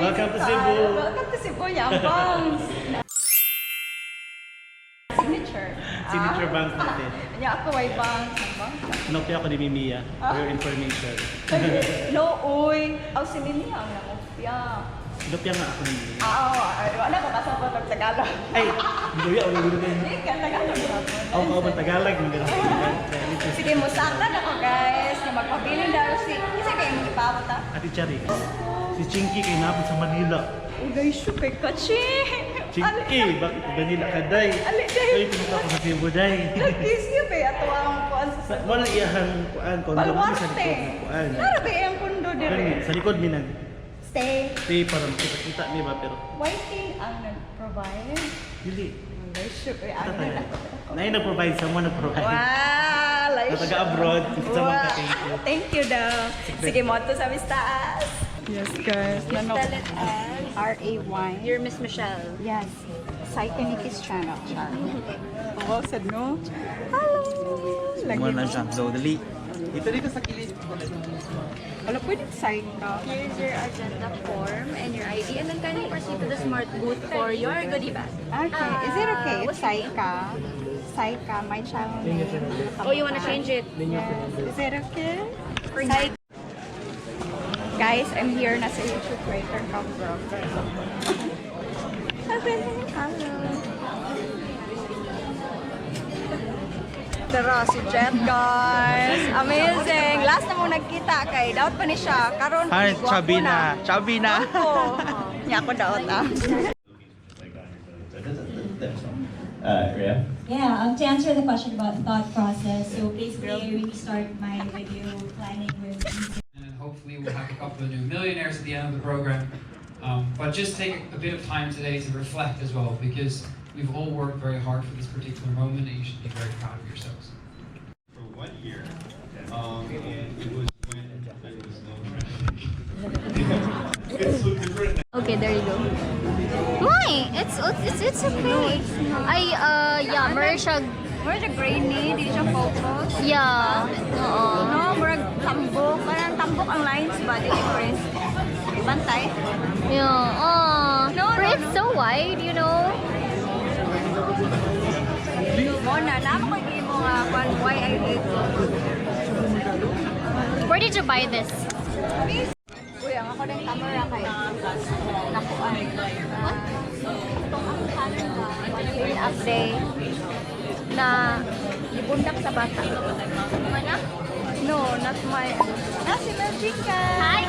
Amazing Welcome to kaayo. Cebu. Welcome to Cebu, nya ang bangs. Signature. Signature bangs natin. Nya ako way bangs. Ang bangs. Inopya ako ni Mimia for your information. No, uy. Aw, si Mimi ang nangopya. Inopya nga ako ni Mimia. Ah, oo. Ay, wala ko kasabot og Tagalog. Ay, Biluya, ulo ulo na. Hindi ka Tagalog. Ako ka ba Tagalog? Mga Sige, musaka na ko, guys. Nga magpabilin daw si... Isa kayo mong ipabot, ah. Ate Chari, si Chinky kay napon sa Manila. Oh, guys, shoot kay Kachi. Chinky, bakit Manila ka, day? Ali, day. Ay, pumunta ako sa Cebu, day. Nag-kiss niyo ba? Ato ang kuan sa Mo lang iyahang kuan, kondo mi sa Baluarte. likod ng kuan. Nara ba iyang kundo Gani, dire? sa likod mi nag Stay. stay para makita-kita mi ba pero Whiting ang nag-provide. dili. Guys, shoot kay Kita ano tayo. na. Nay nag-provide, someone nag-provide. Wow! Like, Na taga-abroad, sa mga thank you. Thank you daw. Sige, mo to sa taas. Yes, guys. Spell it as R-A-Y. You're Miss Michelle. Yes. Psycho Nikki's channel. Char. Well said, no? Hello! Lagi Muna no? siya. So, dali. Dito dito sa kilid. Wala, pwede psycho. Here's your agenda form and your ID, and then kindly proceed to the smart booth for your goodie bag. Okay. Is it okay if What's your name? Saika? Saika, my channel name. Oh, you wanna change it? Yes. Is it okay? Saika. Guys, I'm here na sa YouTube Creator Cup Vlog. Hello. Tara, si Jet, guys. Amazing. Last na mo nagkita kay daot pa ni siya. Karon Hi, gwapo chubby na. Chubby na. Ako. Nya ako daot ah. Rhea? Yeah, to answer the question about thought process, so basically I really start my video planning with And then hopefully we'll have a couple of new millionaires at the end of the program. But just take a bit of time today to reflect as well, because we've all worked very hard for this particular moment, and you should be very proud of yourselves. For one year, and it was when there was no traffic. It's so different. Okay, there you go. Why? It's okay. Ay, yeah, meron siya, Murag siya grainy, di siya focus. Yeah. Oo. No, murag tambok. Parang tambok ang lines ba? Dili crisp. Bantay. Yeah. Oh. No, But no, it's so wide. Mo na, naman ko yung mo nga kwan why I hate it. Where did you buy this? Uy, ang ako ng camera kay nakuan. What? Itong akong camera ba? Clean up day na ibundak sa bata. Mana? No, not my. Na si Melchika. Hi.